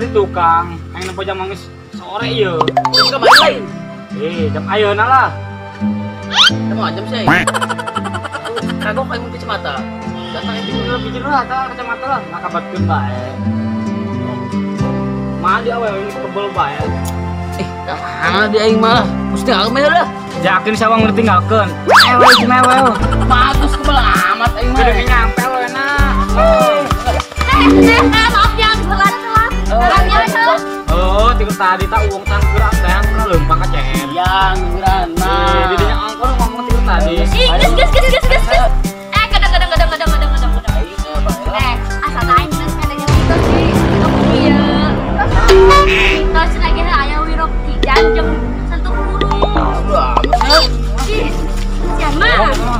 di tukang, aing nempo jam geus sore ieu. Ka mana lain? Jam ayeuna lah. Jam jam sih. Kagok aing mun kacamata. Datang aing dulu bijil lah ta kacamata lah, ngakabatkeun bae. Mah di awewe ini kebel bae. Mana di aing mah? Mesti aku mah lah. Yakin sawang nu tinggalkeun. Ewe cimewel. Bagus kebel amat aing mah. Udah nyampe lo enak. Maaf ya telat-telat. Oh, tiga tadi tak uang tangguran teh leumpang ka CR. Yang ngguran nah. Di dinya angkor ngomong tiga tadi. Ih, geus geus geus geus geus. Kadang kadang kadang kadang kadang kadang. Asa aing geus kadang mitos di ieu. Mitos lagi aya wirok dijanjeng sentuh guru. Ih, siapa?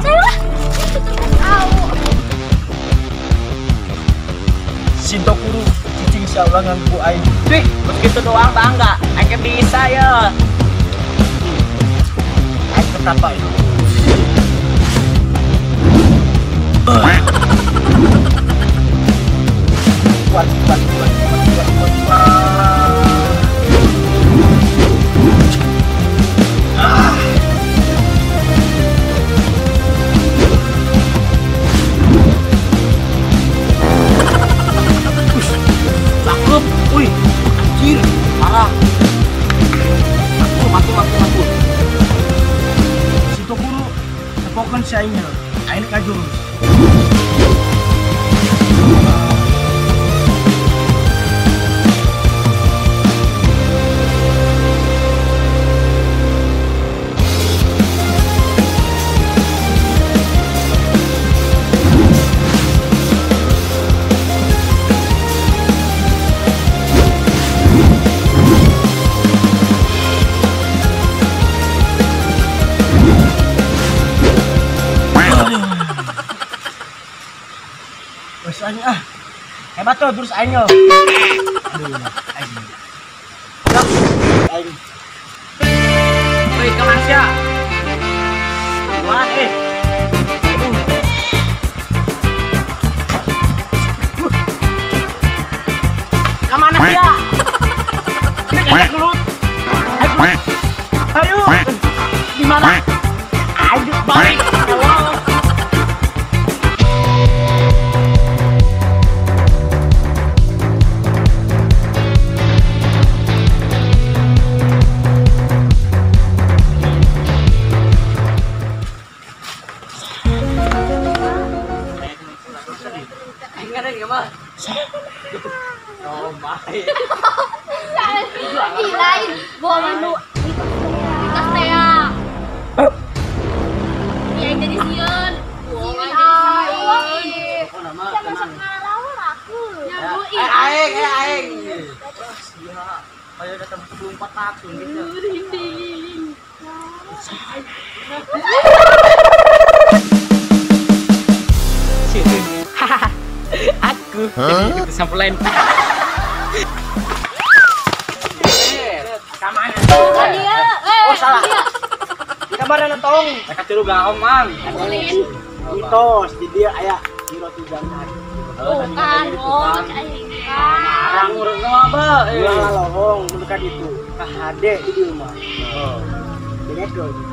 Saya lah. Sinto kuru cicing saulang nganggu aing. Dih, begitu doang bangga. Aing bisa ya. Aing ketapa ya. Kuat kuat kuat kuat kuat kuat. Cakep, wih, anjir, parah. Aku, mati. Sinto kuru, tepokan si aingnya, aing kajurus. Aing ah. Hebat tuh terus aing. Aduh, aing. Aing. Woi, ka Malaysia. Wah, Ka mana sia? Ini gelut. Ayo. Di mana? Ayo balik. Lain bawa menu mitos teh ya. Iya jadi sieun. Aing. Aing, aing. Kayak datang sebelum 4 gitu. Aku jadi ikut sampel lain. Oh salah. Di kamarna tong. Mereka tilu gaong mang. Mitos di dia aya di roti jangan. Bukan, oh, orang urut apa? Ulah lohong mendekat itu. Kahade di rumah. Jadi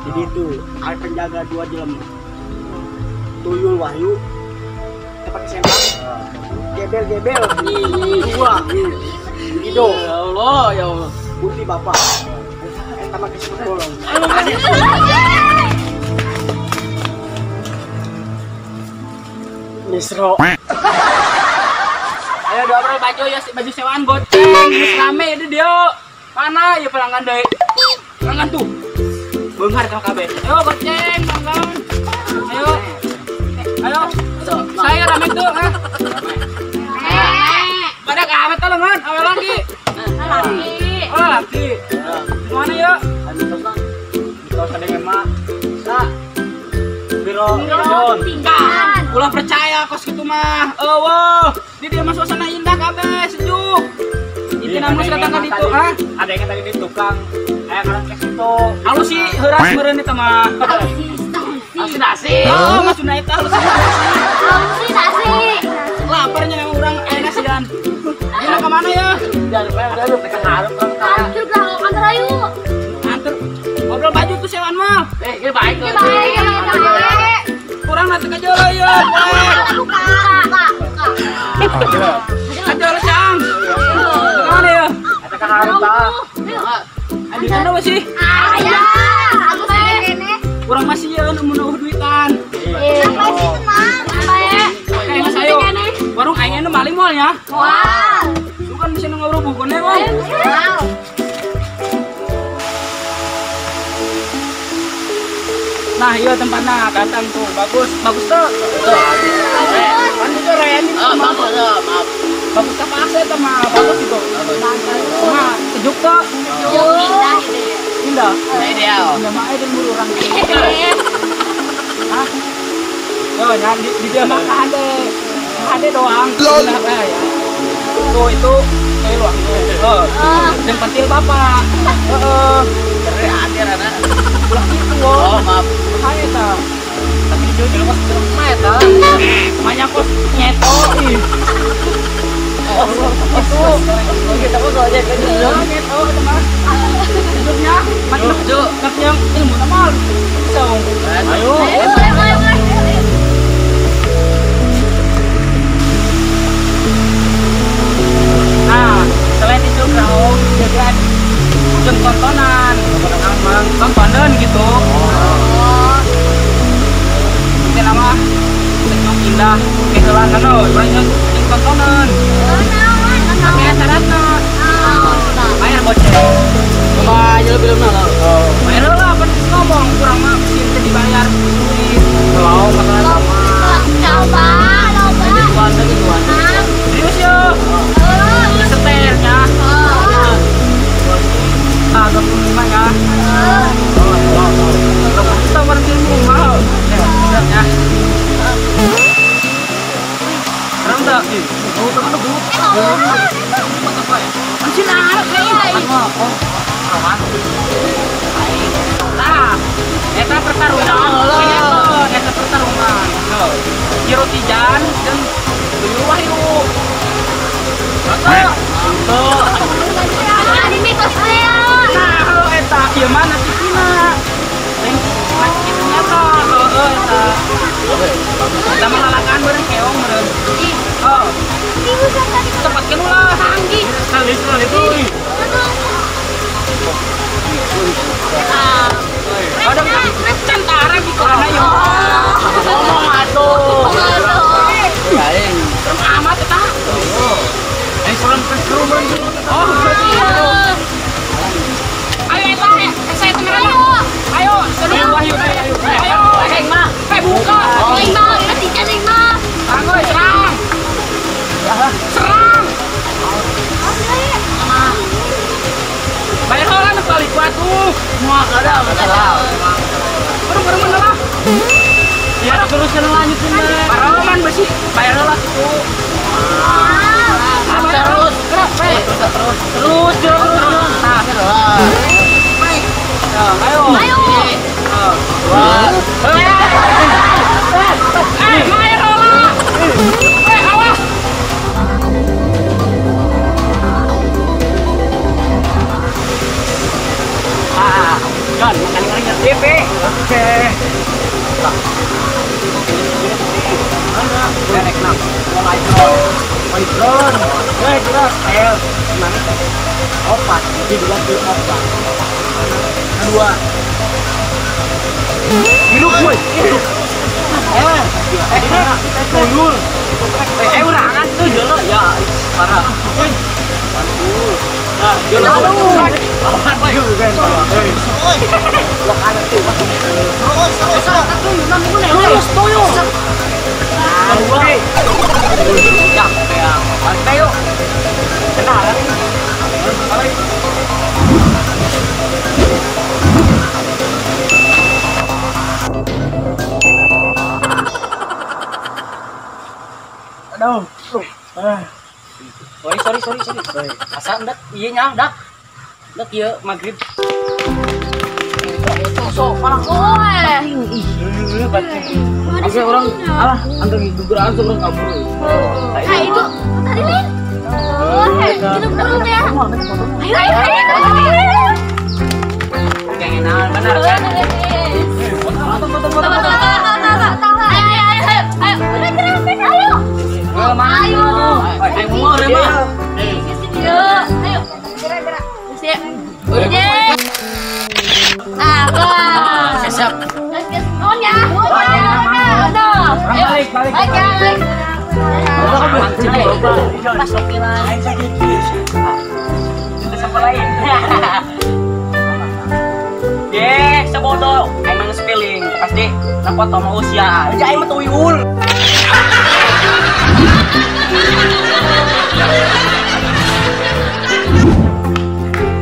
jadi itu ada penjaga dua jelema. Tuyul Wahyu pakai sempak. Gebel-gebel. Dua. Ido. Ya Allah, ya Allah. Putih bapak. Eta make sepatu bolong. Nisro. Ayo dua baju ya, baju sewaan goceng. Geus rame itu dia. Mana ya pelanggan deui? Pelanggan tuh. Beunghar ka kabeh. Ayo goceng, pelanggan. Ayo. Ayo. Saya rame tuh, ha. Pada amat tolongan, awe lagi. Laki. Oh, laki. Mana ya? Mitos ada mah. Sa. Biro tinggal. Ulah percaya kos kitu mah. Eueuh, di dia mah suasana indah kabeh, sejuk. Itu nama datang ka ditu, ha? Ada yang tadi di tukang. Aya ngaran kes itu. Halus sih heuras meureun eta mah. Halusinasi. Oh, Mas Sunda eta halusinasi. Halusinasi. Laparnya yang urang ayeuna sian. Dina ka mana ya? Jangan tekan harap Antur lah antar ayo. Antur. Ngobrol baju tuh sewaan mah. Eh, baik. Baik. Kurang nanti ke jolo yo. Buka. Aja Cang. Mana ya? Tekan harap ta. Adi mana masih? Aya. Aku kene. Kurang masih ya mun eueuh duitan. Kenapa sih tenang? Oke, Mas ayo. Warung aing nu maling moal ya. Moal. Bukan bisa ngobrol bukunnya, Bang. Nah, iya tempatnya datang tuh. Bagus, bagus tuh. Kan itu Ryan itu. Maaf, maaf. Bagus apa akses sama bagus itu. Sama sejuk tuh. Sejuk indah itu ya. Indah. Ideal. Indah mah dan buru orang. Hah? Oh, nyan di dia mah hade. Hade doang. Indah ya. Tuh itu kayak luang tuh. Heeh. Jeung pentil bapak. Heeh. Kere hade rada. Ulah kitu. Oh, maaf. Bahaya ta. Tapi jujur kos jeruk mah eta. Banyak kos nyeto ih. Oh, itu. Kita kok aja ke jujur. Nyeto eta mah. Jujurnya, mantep juk. Ilmu nama. Bisa. Ayo. Boleh. Nah, selain itu kraung juga jeung tontonan, tontonan gitu. Oh. Ini nama sejuk indah, kehelan anu, urang jeung tontonan. Oh, naon? Tapi syaratna. Bayar goceng. Coba aja lebih lama lah. Bayar lah, pan ngomong kurang mah mesin teh dibayar duit. Kalau masalah sama. Coba, coba. Tuan. Serius yo. Setelnya. Ah, 25 ya. Kita bareng ilmu mau. Ya. Serem tak? Oh, teman lu. Nah, eta pertarungan. Eta pertarungan. Jiro Tijan dan Tuyul Wahyu. Nah, eta ieu mah nasi Cina. Nasi Cina nyata, heeh eta. Eta mah lalakan bareng keong meureun. Oh. Cepatkeun ulah. Sekali itu. Ada tentara di kana yo. Ngomong atuh. Aing serem amat eta. Aing serem keseru. Oh, ayo eta, saya temenan. Ayo, seru Wahyu. Ayo, aing mah. Buka. Aing mah, ketiga aing mah. Anggoy, serang. Serang. Bayar heula nu balik atuh. Moal ada masalah. Bareng-bareng mana lah. Ya terus lanjutin mah. Paroman besi, bayar heula kitu. Terus, terus, terus. Nah, ayo. Ayo. Bayar heula. Awas. Ah, John, makan ngeri TV. Oke. Mana? Merek enam. Drone. Eh, jelas. L. Mana? Opat. Jadi dua puluh opat. Dua. Hidup gue. Hidup. Tuyul. Urangan tuh jolo ya. Parah. Nah, jolo. Aduh. Sorry. Asa ndak ieu nya dak. Dak ieu magrib. Sok malah. Oke orang alah angker gugur aja orang kabur. Nah itu tadi lain. Oh, 30 teh ya. Ayo ayo ayo. Kayaknya naon bener kan? Foto. Ayo ayo ayo ayo. Udah gerak ayo. Ayo. Ayo mau deh mah. Ayo. Gerak-gerak. Siap. Udah. Ah, siap. Geus nuhun ya. Balik balik. Balik. Ye, sebodoh. Aing mah feeling pasti napoto mah usia. Aja aing mah tuyul.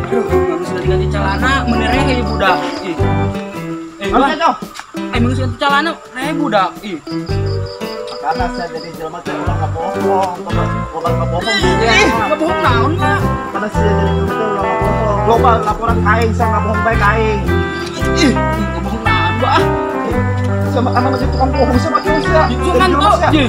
Aduh, geus ganti celana meuni reh budak. Ih. Aing geus ganti celana reh budak. Ih. Karena saya jadi jelma teh ulah ngabohong, loba ngabohong. Ih, ngabohong naon mah? Karena saya jadi jelma teh ulah ngabohong. Loba laporan ka aing, saya ngabohong bae ka aing. Ih, ngabohong naon gua ah. Sama anak masih tukang bohong sama kieu sia. Cuman tuh. Ih.